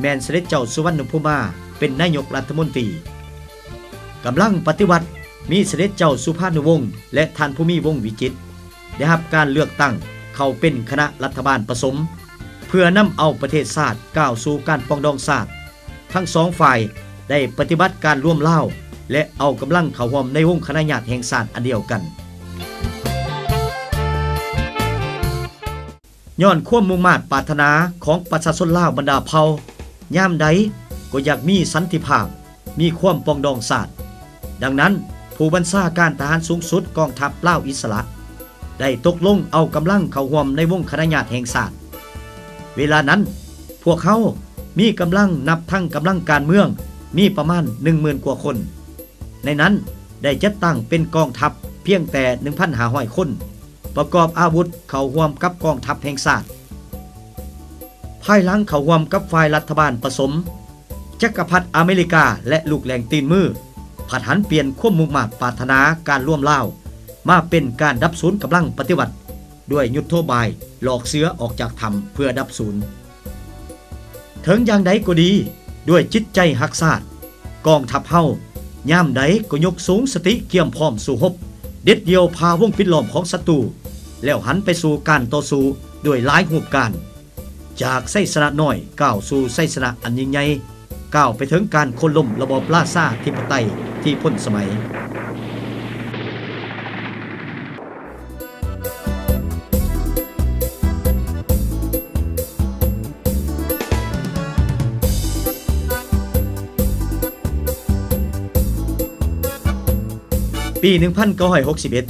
ແມ່ນສະເດັດເຈົ້າສຸວັນນະພູມາ ເປັນນາຍົກລັດຖະມົນຕີ. ກຳລັງປະຕິວັດມີສະເດັດເຈົ້າສຸພານຸວົງ ແລະ ທ່ານ ພູມີ ວົງວິຈິດ ໄດ້ຮັບການເລືອກຕັ້ງເຂົ້າເປັນຄະນະລັດຖະບານປະສົມ ເພື່ອນຳເອົາປະເທດຊາດກ້າວສູ່ການປອງດອງຊາດ. ທັງສອງຝ່າຍໄດ້ປະຕິບັດການລວມລາວ ແລະ ເອົາກຳລັງເຂົ້າຮ່ວມໃນວົງຄະນະຍາດແຫ່ງຊາດອັນດຽວກັນ. ຍ້ອນຄວາມມຸ່ງມາດປາດຖະໜາຂອງປະຊາຊົນລາວບັນດາເຜົ່າ, ຍາມໃດກໍຢາກມີສັນຕິພາບ, ມີຄວາມປອງດອງຊາດ. ດັ່ງນັ້ນ, ຜູ້ບັນຊາການທະຫານສູງສຸດກອງທັບລາວອິດສະຫຼະ ໄດ້ຕົກລົງເອົາກຳລັງເຂົ້າຮ່ວມໃນວົງຄະນະຍາດແຫ່ງຊາດ. ເວລານັ້ນ, ພວກເຮົາມີກຳລັງນັບທັງກຳລັງການເມືອງ ມີປະມານໜຶ່ງໝື່ນກວ່າຄົນ. ໃນນັ້ນໄດ້ຈັດຕັ້ງເປັນກອງທັບພຽງແຕ່ໜຶ່ງພັນຫ້າຮ້ອຍຄົນ ປະກອບອາວຸດເຂົ້າຮ່ວມກັບກອງທັບແຫ່ງຊາດ. ພາຍຫຼັງເຂົ້າຮ່ວມກັບຝ່າຍລັດຖະບານປະສົມ, ຈັກກະພັດອາເມລິກາ ແລະ ລູກແຫຼງຕີນມື ພັດຫັນປ່ຽນຄວາມມຸ່ງມາດປາດຖະໜາການລວມລາວ ມາເປັນການດັບສູນກຳລັງປະຕິວັດ ດ້ວຍຍຸດໂທບາຍຫຼອກເສືອອອກຈາກຖ້ຳເພື່ອດັບສູນ. ເຖິງຢ່າງໃດກໍດີ, ດ້ວຍຈິດໃຈຮັກຊາດ, ກອງທັບເຮົາຍາມໃດກໍຍົກສູງສະຕິກຽມພ້ອມສູ້ຮົບ, ເດັດດ່ຽວຜ່າວົງປິດລ້ອມຂອງສັດຕູ, ແລ້ວຫັນໄປສູ່ການຕໍ່ສູ້ດ້ວຍຫຼາຍຮູບການ, ຈາກໄຊຊະນະນ້ອຍກ້າວສູ່ໄຊຊະນະອັນຍິ່ງໃຫຍ່, ກ້າວໄປເຖິງການໂຄ່ນລົ້ມລະບອບລາຊາທິປະໄຕທີ່ພົ້ນສະໄໝ. ປີໜຶ່ງພັນເກົ້າຮ້ອຍຫົກສິບເອັດ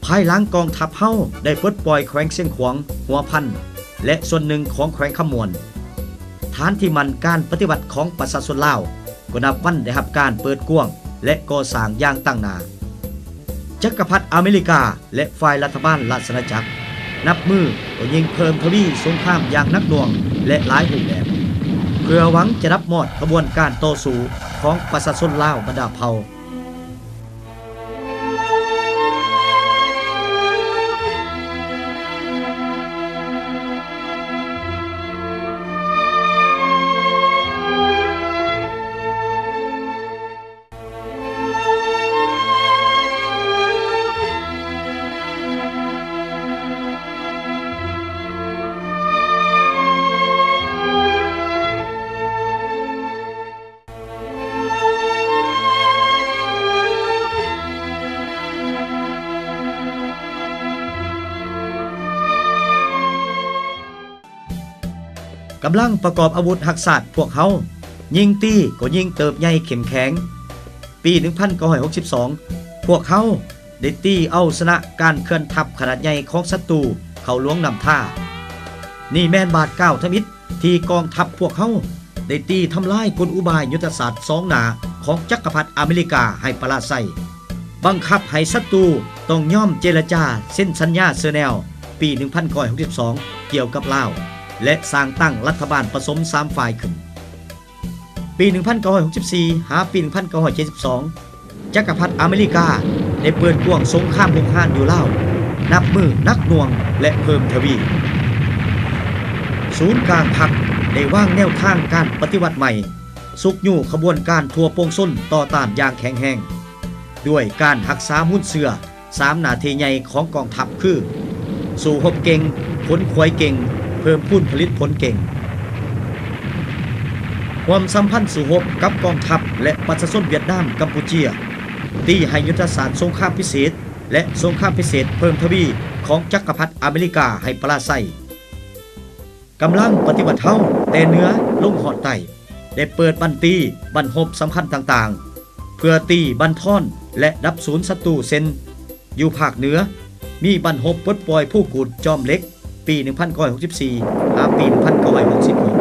ພາຍຫຼັງກອງທັບເຮົາໄດ້ປົດປ່ອຍແຂວງຊຽງຂວາງ, ຫົວພັນ ແລະ ສ່ວນໜຶ່ງຂອງແຂວງຄຳມ່ວນ, ຖານທີ່ໝັ້ນການປະຕິວັດຂອງປະຊາຊົນລາວ ກໍນັບວັນໄດ້ຮັບການເປີດກວ້າງ ແລະ ກໍ່ສ້າງຢ່າງຕັ້ງໜ້າ. ຈັກກະພັດອາເມລິກາ ແລະ ຝ່າຍລັດຖະບານລາຊະອານາຈັກ ນັບມື້ກໍຍິ່ງເພີ່ມທະວີສົງຄາມຢ່າງໜັກໜ່ວງ ແລະ ຫຼາຍຮູບແບບ ເພື່ອຫວັງຈະດັບມອດຂະບວນການຕໍ່ສູ້ຂອງປະຊາຊົນລາວບັນດາເຜົ່າ. ກຳລັງປະກອບອາວຸດຮັກຊາດພວກເຮົາ ຍິ່ງຕີກໍຍິ່ງເຕີບໃຫຍ່ເຂັ້ມແຂງ. ປີໜຶ່ງພັນເກົ້າຮ້ອຍຫົກສິບສອງ ພວກເຮົາໄດ້ຕີເອົາຊະນະການເຄື່ອນທັບຂະໜາດໃຫຍ່ຂອງສັດຕູເຂົາຫຼວງນ້ຳທາ. ນີ້ແມ່ນບາດກ້າວທຳອິດ ທີ່ກອງທັບພວກເຮົາໄດ້ຕີທຳລາຍກົນອຸບາຍຍຸດທະສາດສອງໜ້າຂອງຈັກກະພັດອາເມລິກາໃຫ້ປະລາໄຊ, ບັງຄັບໃຫ້ສັດຕູຕ້ອງຍອມເຈລະຈາເຊັນສັນຍາເຊີແນວ ປີໜຶ່ງພັນເກົ້າຮ້ອຍຫົກສິບສອງ ກ່ຽວກັບລາວ ແລະ ສ້າງຕັ້ງລັດຖະບານປະສົມສາມຝ່າຍຂຶ້ນ. ປີໜຶ່ງພັນເກົ້າຮ້ອຍຫົກສິບສີ່ ຫາປີໜຶ່ງພັນເກົ້າຮ້ອຍເຈັດສິບສອງ ຈັກກະພັດອາເມລິກາໄດ້ເປີດກວ້າງສົງຄາມຮຸກຮານຢູ່ລາວ ນັບມື້ໜັກໜ່ວງ ແລະ ເພີ່ມທະວີ. ສູນກາງພັກໄດ້ວາງແນວທາງການປະຕິວັດໃໝ່, ຊຸກຍູ້ຂະບວນການທົ່ວປວງຊົນຕໍ່ຕ້ານຢ່າງແຂງແຮງ, ດ້ວຍການຮັກສາມູນເຊື້ອ ສາມໜ້າທີ່ໃຫຍ່ຂອງກອງທັບຄື ສູ້ຮົບເກັ່ງ, ຂົນຂວາຍເກັ່ງ, ເພີ່ມພູນຜະລິດຜົນເກັ່ງ. ຄວາມສຳພັນສູ້ຮົບກັບກອງທັບ ແລະ ປະຊາຊົນຫວຽດນາມ, ກຳປູເຈຍ ຕີໃຫ້ຍຸດທະສາດສົງຄາມພິເສດ ແລະ ສົງຄາມພິເສດເພີ່ມທະວີຂອງຈັກກະພັດອາເມລິກາໃຫ້ປະລາໄຊ. ກຳລັງປະຕິວັດເຮົາແຕ່ເໜືອລົງຮອດໃຕ້ ໄດ້ເປີດບັ້ນຕີບັ້ນຮົບສຳຄັນຕ່າງໆ ເພື່ອຕີບັ້ນທອນ ແລະ ດັບສູນສັດຕູເຊັ່ນ ຢູ່ພາກເໜືອ ມີບັ້ນຮົບປົດປ່ອຍພູກູດຈອມເຫຼັກ ປີໜຶ່ງພັນເກົ້າຮ້ອຍຫົກສິບສີ່ ຫາປີໜຶ່ງພັນເກົ້າຮ້ອຍຫົກສິບຫົກ.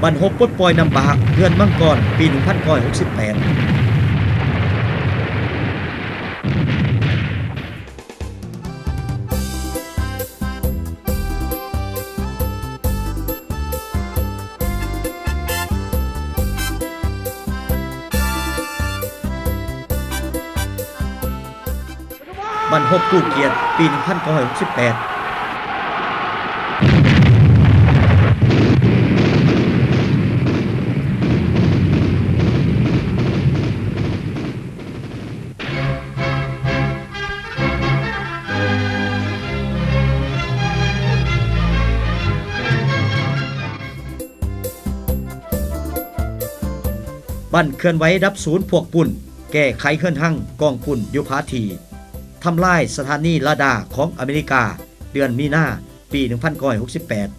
ບັ້ນຮົບປົດປ່ອຍນ້ຳບາກເຮືອນມັງກອນ ປີໜຶ່ງພັນເກົ້າຮ້ອຍຫົກສິບແປດ. ບັ້ນຮົບກູ້ກຽດ ປີໜຶ່ງພັນເກົ້າຮ້ອຍຫົກສິບແປດ. ບັ້ນເຄື່ອນໄຫວດັບສູນພວກປຸ້ນ ແກ້ໄຂເຮືອນຮັງກອງປຸ້ນຢູ່ຜາຖີ່ ທຳລາຍສະຖານີລາດາຂອງອາເມລິກາ ເດືອນມີນາ ປີໜຶ່ງພັນເກົ້າຮ້ອຍຫົກສິບແປດ.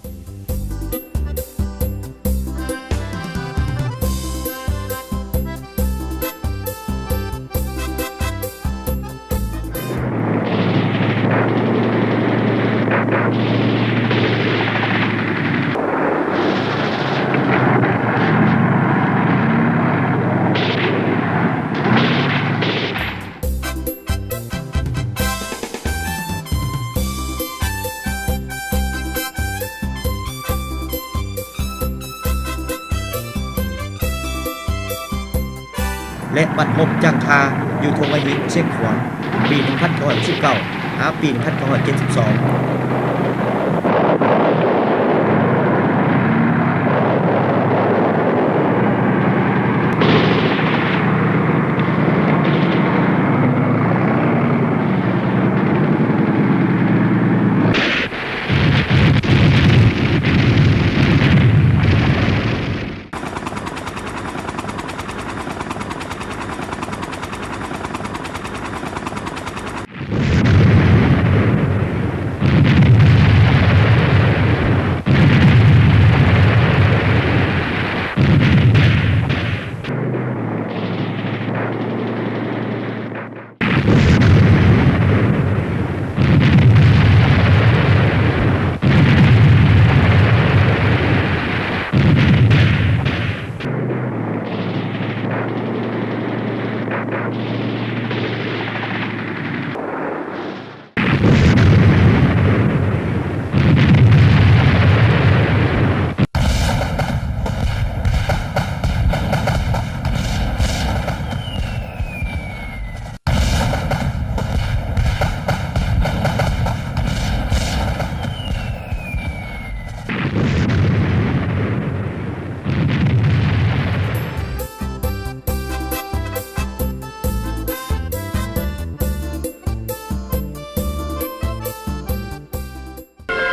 ແລະ ບັ້ນຮົບຈັງຄາ ຢູ່ທົ່ງວະຫິນ ຊຽງຂວາງ ປີໜຶ່ງພັນເກົ້າຮ້ອຍຫົກສິບເກົ້າ ຫາປີໜຶ່ງພັນເກົ້າຮ້ອຍເຈັດສິບສອງ.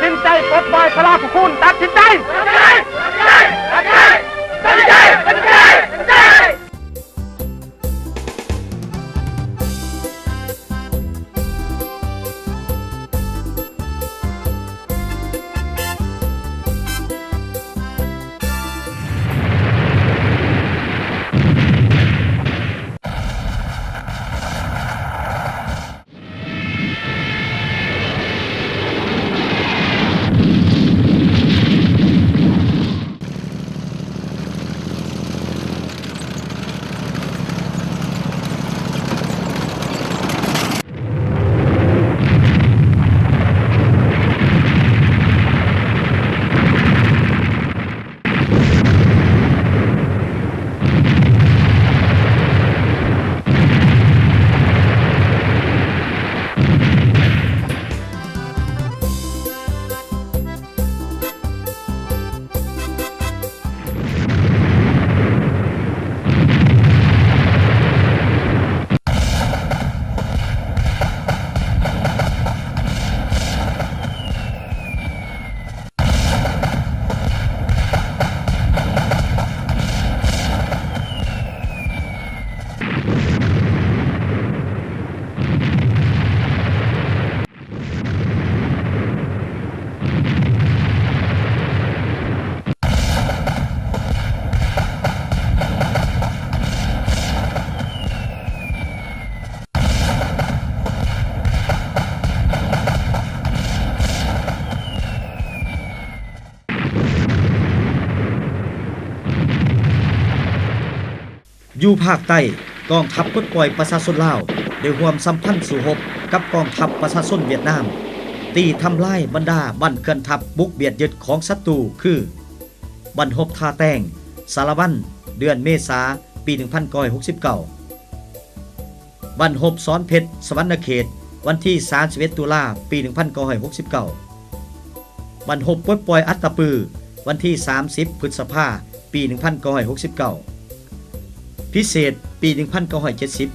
ຕັດສິນໃຈປົດປ່ອຍພະລາຜູ້ຄຸນ ຕັດສິນໃຈ! ຕັດສິນໃຈ! ຕັດສິນໃຈ! ຕັດສິນໃຈ! ຕັດສິນໃຈ! ເ ຢູ່ພາກໃຕ້, ກອງທັບປົດປ່ອຍປະຊາຊົນລາວ ໄດ້ຮ່ວມສຳພັນສູ້ຮົບກັບກອງທັບປະຊາຊົນຫວຽດນາມ, ຕີທຳລາຍບັນດາບ້ານເຂື່ອນທັບບຸກບຽດຍຶດຂອງສັດຕູ ຄື ບັ້ນຮົບທ່າແຕງ, ສາລະວັນ, ເດືອນເມສາ ປີໜຶ່ງພັນເກົ້າຮ້ອຍຫົກສິບເກົ້າ, ບັ້ນຮົບສອນເພັດ, ສະຫວັນນະເຂດ, ວັນທີສາມສິບເອັດ ຕຸລາ ປີໜຶ່ງພັນເກົ້າຮ້ອຍຫົກສິບເກົ້າ, ບັ້ນຮົບປົດປ່ອຍອັດຕະປື, ວັນທີສາມສິບ ພຶດສະພາ ປີໜຶ່ງພັນເກົ້າຮ້ອຍຫົກສິບເກົ້າ, ພິເສດ, ປີໜຶ່ງພັນເກົ້າຮ້ອຍເຈັດສິບ